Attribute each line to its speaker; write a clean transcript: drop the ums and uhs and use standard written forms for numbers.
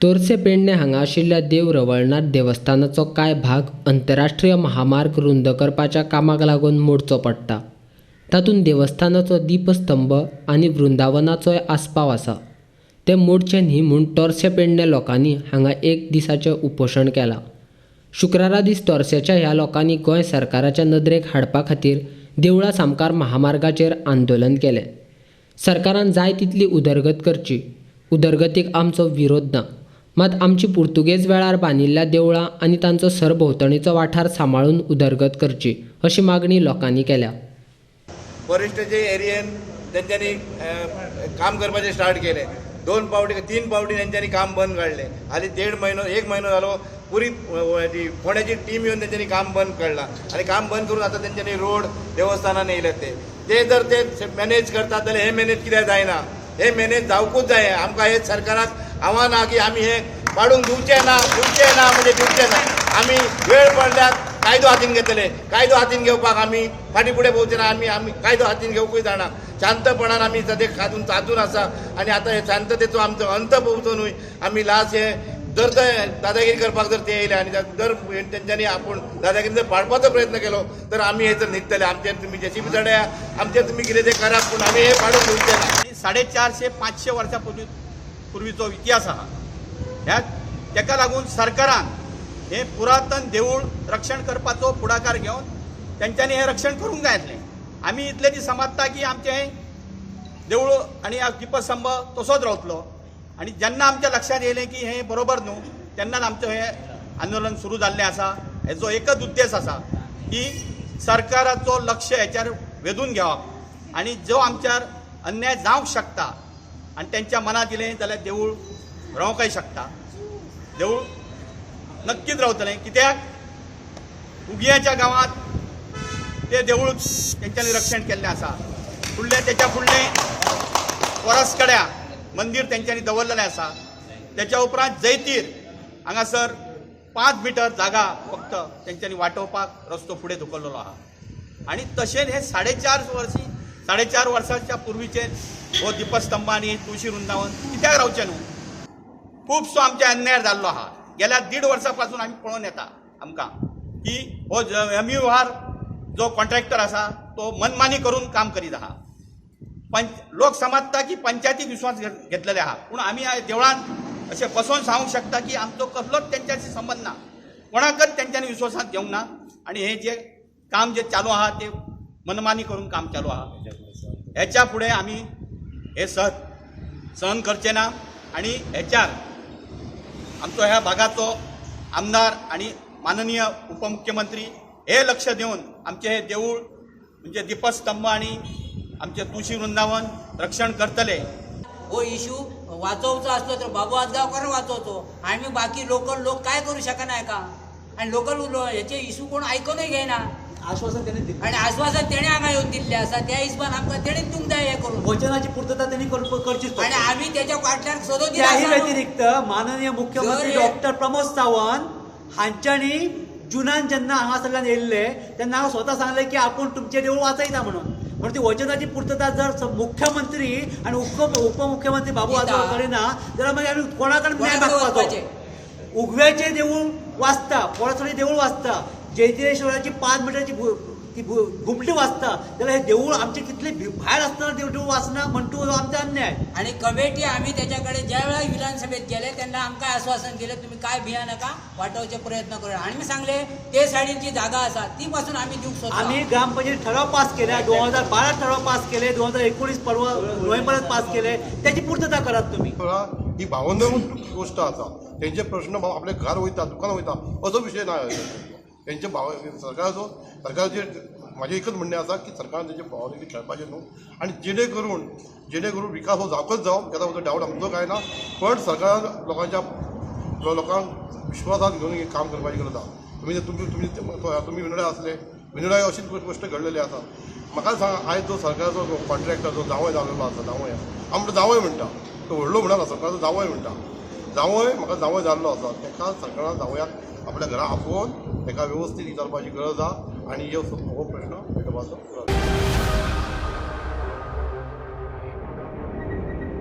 Speaker 1: तोरसे पेडणे हांगा आशिल्ल्या देव रवळनाथ देवस्थानाचो कांय भाग अंतरराष्ट्रीय महामार्ग रुंद करपाच्या कामाक लागून मोडचो पडटा. तातूंत देवस्थानाचो दीपस्तंभ आनी वृंदावनाचोय आस्पाव आसा. ते मोडचे न्ही म्हूण तोरसे पेडणे लोकांनी हांगा एक दिसाचें उपोशण केलां. शुक्रारा दीस तोरसेच्या ह्या लोकांनी गोंय सरकाराच्या नदरेक हाडपा खातीर देवळा सामकार महामार्गाचेर आंदोलन केलें. सरकारान जाय तितली उदरगत करची, उदरगतीक आमचो विरोध ना, मात आमची पुर्तुगेज वेळार बांदिल्ल्या देवळां आनी तांचो सरभोंवतणीचो वाठार सांबाळून उदरगत करची अशी मागणी लोकांनी केल्या.
Speaker 2: फॉरेस्टाचे एरियेन तेंच्यांनी काम करपाचें स्टार्ट केलें. 2 पावटी 3 पावटी तेंच्यांनी काम बंद काडलें. हालीं 1.5 म्हयनो 1 म्हयनो जालो पुरी ती फोंड्याची टीम येवन तेंच्यांनी काम बंद काडलां आनी काम बंद करून आतां तेंच्यांनी रोड देवस्थानान येयल्यात. ते ते जर ते मॅनेज करतात जाल्यार हे मॅनेज कित्याक जायना? हे मॅनेज जावकूच जाय. आमकां हे सरकाराक आव्हान आहा की आमी हे पाडूंक दिवचें ना, दिवचें ना म्हणजे दिवचें ना. आमी वेळ पडल्यार कायदो हातीन घेतले. कायदो हातीन घेवपाक आमी फाटीं फुडें पळोवचे ना. आमी आमी कायदो हातीन घेवकूय जाणा. शांतपणान आमी सद्याक हातून तातून आसा आनी आतां हे शांततेचो आमचो अंत पळोवचो न्हय. आमी लास्ट हे जर ते दादागिरी करपाक जर ते येयले आनी जर तेंच्यांनी आपूण दादागिरी जर पाडपाचो प्रयत्न केलो तर आमी हे जर न्हिदतले. आमचेर तुमी जेसीबी चडया, आमचेर तुमी कितें तें करा, पूण आमी हे पाडूंक दिवचे ना.
Speaker 3: 450-500 वर्सां पूर्वीचो इतिहास आहा. ह्या तेका लागून सरकारान हें पुरातन देवूळ रक्षण करपाचो फुडाकार घेवन तेंच्यांनी हें रक्षण करूंक जाय आसलें. आमी इतले दीस समजता की आमचें हें देवूळ आनी दीपस्तंभ तसोच रावतलो आनी जेन्ना आमच्या लक्षांत येयलें की हें बरोबर न्हू तेन्नाच आमचें हें आंदोलन सुरू जाल्लें आसा. हेजो एकच उद्देश आसा की सरकाराचो लक्ष हेच्यार वेधून घेवप आनी जो आमच्यार अन्याय जावंक शकता आनी तेंच्या मनांत येयलें जाल्यार देवूळ रावंकय शकता. देवूळ नक्कीच रावतलें, कित्याक उगियाच्या गांवांत ते देवूळ तेंच्यांनी रक्षण केल्लें आसा. फुडलें तेच्या फुडलें पोरसकड्या मंदीर तेंच्यांनी दवरलेलें आसा. तेच्या उपरांत जैतीर हांगासर 5 मिटर जागा फक्त तेंच्यांनी वाटोवपाक रस्तो फुडें धुकल्लेलो आहा. आनी तशेंच हे 4.5 वर्सांच्या पुर्वीचे हो दीपस्तंभ आनी तुळशी वृंदावन कित्याक रावचें न्हू? खुबसो आमच्या अन्याय जाल्लो आहा. गेल्या 1.5 वर्सां पासून आमी पळोवन येता आमकां की हो एमयूआर जो कॉन्ट्रॅक्टर आसा तो मनमानी करून काम करीत आहा. लोक समजता की पंचायतीक विश्वास घेतलेले आहा, पूण आमी देवळान अशें बसोन सांगूंक शकता की आमचो कसलोच तेंच्याशी संबंद ना, कोणाकच तेंच्यांनी विश्वासांत घेवंक ना आनी हे जे काम जे चालू आहा ते मनमानी करून काम चालू आहा. हेच्या फुडें आमी हे सहन करचे ना आनी हेच्यार आमचो ह्या भागाचो आमदार आनी माननीय उपमुख्यमंत्री हे लक्ष दिवन आमचें हे देवूळ म्हणजे दीपस्तंभ आनी आमचें तुळशी वृंदावन रक्षण करतले.
Speaker 4: हो इशू वाचोवचो आसलो तर बाबू आजगांवकार वाचोवचो. आमी बाकी लोकल लोक काय करू शकना का? आनी लोकल हेचे इशू कोण आयकोनूय घेयना.
Speaker 5: आश्वासन त्यांनी दिले
Speaker 4: आनी आश्वासन तेणें हांगा येवन दिल्लें आसा, त्या हिसबान आमकां तेणें दिवंक जाय हें करून.
Speaker 5: वचनाची पूर्तता त्यांनी करचीच.
Speaker 4: आनी आमी तेच्या फाटल्यान सदो
Speaker 5: त्याही व्यतिरिक्त माननीय मुख्यमंत्री डॉक्टर प्रमोद सावंत हांच्यांनी जुनान जेन्ना हांगासरल्यान येयल्ले तेन्ना हांव स्वता सांगलें की आपूण तुमचें देवूळ वाचयता म्हणून. म्हणून ती वचनाची पूर्तता जर मुख्यमंत्री आनी उपमुख्यमंत्री बाबू आजगांवकार करिना जाल्यार मागीर आमी कोणा कडेन न्याय मागपाचो? उगव्याचें देवूळ वाचता, पोरसोडी देवूळ वाचता, जयतिरेश्वराची 5 मिटरची ती घुमटी वाचता, जाल्यार हे देवूळ आमचे कितले भायर आसतना देवूळ वाचना म्हणटू आमचा अन्याय.
Speaker 4: आनी कमिटी आमी तेच्या कडेन ज्या वेळार विधानसभेत गेले तेन्ना आमकां आश्वासन दिलें तुमी काय भिया नाका, वाटोवचे प्रयत्न करूया. आनी मी सांगले ते सायडीन जी जागा आसा ती पासून आमी दिवंक सोदता.
Speaker 5: आमी ग्रामपंचायत ठराव पास केले, 2012 ठराव पास केले, 2019 परवा नोव्हेंबरात पास केले, त्याची पूर्तता करात तुमी.
Speaker 6: ही भावंदर गोष्ट आसा. तेंचे प्रश्न आपल्या घर वयता, दुकान वयता असो विशय ना. तेंचे भाव सरकाराचो सरकाराचेर म्हाजें एकच म्हणणें आसा की सरकारान तेंचे भावनेक खेळपाचें न्हू आनी जेणे करून विकास हो जावकच जावं, तेका म्हजो डावट आमचो कांय ना, पण सरकारान लोकांच्या लोकांक विश्वासात घेवन हें काम करपाची गरज आसा. तुमी तुमी तुमी तुमी विनोडा आसले, विनोडा अशीच गोश्ट घडलेली आसा. म्हाका सांग, आयज जो सरकाराचो कॉन्ट्रॅक्टर जो जावंय जाल्लो आसा, जावंय आमकां जावंय म्हणटा, तो व्हडलो म्हणना, सरकाराचो जावंय म्हणटा, जावंय म्हाका जावंय जाल्लो आसा, तेका सरकारान जावंयाक आपल्या घरा आपोवन तेका वेवस्थीत विचारपाची गरज आसा आनी हो प्रश्न पेटोवपाचो गरज आसा.